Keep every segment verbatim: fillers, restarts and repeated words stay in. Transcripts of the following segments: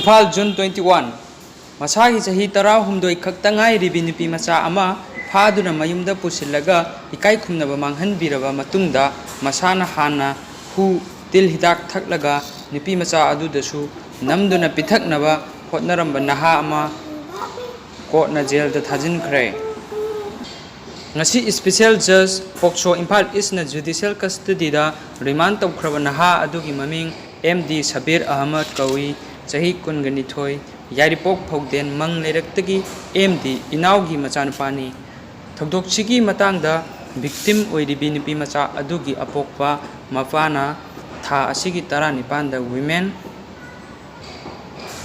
Imphal, June twenty one꯫ ꯃꯁꯥꯒꯤ ꯆꯍꯤ ꯇꯔꯥꯍꯨꯝꯗꯣꯏ ꯈꯛꯇ ꯉꯥꯏꯔꯤꯕꯤ ꯅꯨꯄꯤ ꯃꯆꯥ ꯑꯃ ꯐꯥꯗꯨꯅ ꯃꯌꯨꯝꯗ ꯄꯨꯁꯤꯜꯂꯒ ꯏꯀꯥꯏ ꯈꯨꯝꯅꯕ ꯃꯥꯡꯍꯟꯕꯤꯔꯕ ꯃꯇꯨꯡꯗ, ꯃꯁꯥꯅ ꯍꯥꯟꯅ ꯍꯨ, ꯇꯤꯜ ꯍꯤꯗꯥꯛ ꯊꯛꯂꯒ ꯅꯨꯄꯤ ꯃꯆꯥ ꯑꯗꯨꯗꯁꯨ ꯅꯝꯗꯨꯅ ꯄꯤꯊꯛꯅꯕ ꯍꯣꯠꯅꯔꯝꯕ ꯅꯍꯥ ꯑꯃ ꯀꯣꯔꯠꯅ ꯖꯦꯜꯗ ꯊꯥꯖꯤꯟꯈ꯭ꯔꯦ꯫ ꯉꯁꯤ special judge, ꯄꯣꯛꯁꯣ, Imphal ꯏꯁꯅ judicial custodyꯗ remand ꯇꯧꯈ꯭ꯔꯕ ꯅꯍꯥ ꯑꯗꯨꯒꯤ ꯃꯃꯤꯡ ꯑꯦꯝ ꯗꯤ ꯁꯕꯤꯔ ꯑꯍꯃꯗ ꯀꯧꯏ꯫ ꯆꯍꯤ ꯀꯨꯟꯒ ꯅꯤꯊꯣꯏ, ꯌꯥꯏꯔꯤꯄꯣꯛ ꯐꯧꯗꯦꯟ ꯃꯪ ꯂꯩꯔꯛꯇꯒꯤ ꯑꯦꯝ ꯗꯤ ꯏꯅꯥꯎꯒꯤ ꯃꯆꯥꯅꯨꯄꯥꯅꯤ꯫ ꯊꯧꯗꯣꯛꯁꯤꯒꯤ ꯃꯇꯥꯡꯗ victim ꯑꯣꯏꯔꯤꯕꯤ ꯅꯨꯄꯤ ꯃꯆꯥ ꯑꯗꯨꯒꯤ ꯑꯄꯣꯛꯄ ꯃꯄꯥꯅ ꯊꯥ ꯑꯁꯤꯒꯤ ꯇꯔꯥꯅꯤꯄꯥꯟꯗ Women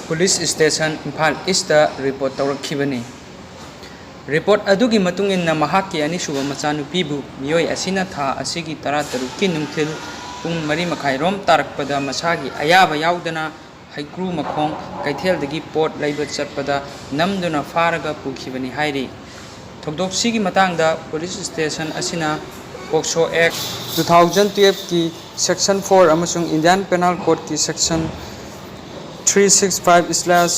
Police Station, Imphal east report ꯇꯧꯔꯛꯈꯤꯕꯅꯤ꯫ Report ꯑꯗꯨꯒꯤ ꯃꯇꯨꯡ ꯏꯟꯅ, ꯃꯍꯥꯛꯀꯤ ꯑꯅꯤꯁꯨꯕ ꯃꯆꯥꯅꯨꯄꯤꯕꯨ ꯃꯤꯑꯣꯏ ꯑꯁꯤꯅ ꯊꯥ ꯑꯁꯤꯒꯤ ꯇꯔꯥꯇꯔꯨꯛꯀꯤ ꯅꯨꯡꯊꯤꯜ ꯄꯨꯡ ꯃꯔꯤ ꯃꯈꯥꯏ ꯔꯣꯝ ꯇꯥꯔꯛꯄꯗ ꯃꯁꯥꯒꯤ ꯑꯌꯥꯕ ꯌꯥꯎꯗꯅ ꯍꯩꯀ꯭ꯔꯨ ꯃꯈꯣꯡ ꯀꯩꯊꯦꯜꯗꯒꯤ ꯄꯣꯠ ꯂꯩꯕ ꯆꯠꯄꯗ ꯅꯝꯗꯨꯅ ꯐꯥꯔꯒ ꯄꯨꯈꯤꯕꯅꯤ ꯍꯥꯏꯔꯤ꯫ ꯊꯧꯗꯣꯛꯁꯤꯒꯤ ꯃꯇꯥꯡꯗ police station ꯑꯁꯤꯅ POCSO Act two thousand twelveꯀꯤ section four ꯑꯃꯁꯨꯡ Indian Penal Codeꯀꯤ section three six five slash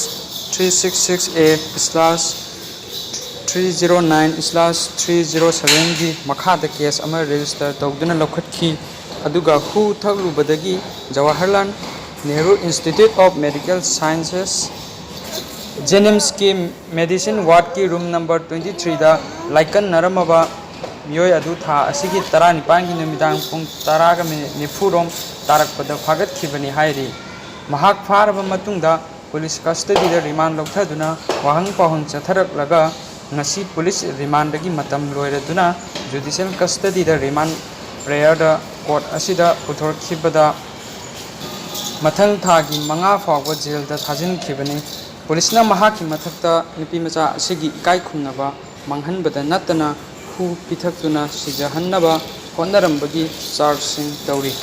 three six six A slash three zero nine slash three zero sevenꯒꯤ ꯃꯈꯥꯗ case ꯑꯃ register ꯇꯧꯗꯨꯅ ꯂꯧꯈꯠꯈꯤ꯫ ꯑꯗꯨꯒ ꯍꯨ ꯊꯛꯂꯨꯕꯗꯒꯤ Jawaharlal Nehru Institute of Medical Sciences, JNIMSꯀꯤ medicine wardꯀꯤ room number twenty threeꯗ ꯂꯥꯏꯀꯠꯅꯔꯝꯃꯕ ꯃꯤꯑꯣꯏ ꯑꯗꯨ ꯊꯥ ꯑꯁꯤꯒꯤ ꯇꯔꯥꯅꯤꯄꯥꯟꯒꯤ ꯅꯨꯃꯤꯗꯥꯡ ꯄꯨꯡ ꯇꯔꯥꯒ minute ꯅꯤꯐꯨ ꯔꯣꯝ ꯇꯥꯔꯛꯄꯗ ꯐꯥꯒꯠꯈꯤꯕꯅꯤ ꯍꯥꯏꯔꯤ꯫ ꯃꯍꯥꯛ ꯐꯥꯔꯕ ꯃꯇꯨꯡꯗ police custodyꯗ remand ꯂꯧꯊꯗꯨꯅ ꯋꯥꯍꯪ ꯄꯥꯎꯍꯪ ꯆꯠꯊꯔꯛꯂꯒ, ꯉꯁꯤ police remandꯗꯒꯤ ꯃꯇꯝ ꯂꯣꯏꯔꯗꯨꯅ judicial custodyꯗ remand prayerꯗ court ꯑꯁꯤꯗ ꯄꯨꯊꯣꯔꯛꯈꯤꯕꯗ ꯃꯊꯪ ꯊꯥꯒꯤ ꯃꯉꯥ ꯐꯥꯎꯕ ꯖꯦꯜꯗ ꯊꯥꯖꯤꯟꯈꯤꯕꯅꯤ꯫ Policeꯅ ꯃꯍꯥꯛꯀꯤ ꯃꯊꯛꯇ ꯅꯨꯄꯤ ꯃꯆꯥ ꯑꯁꯤꯒꯤ ꯏꯀꯥꯏ ꯈꯨꯝꯅꯕ ꯃꯥꯡꯍꯟꯕꯗ ꯅꯠꯇꯅ ꯍꯨ ꯄꯤꯊꯛꯇꯨꯅ ꯁꯤꯖꯍꯟꯅꯕ ꯍꯣꯠꯅꯔꯝꯕꯒꯤ chargeꯁꯤꯡ ꯇꯧꯔꯤ꯫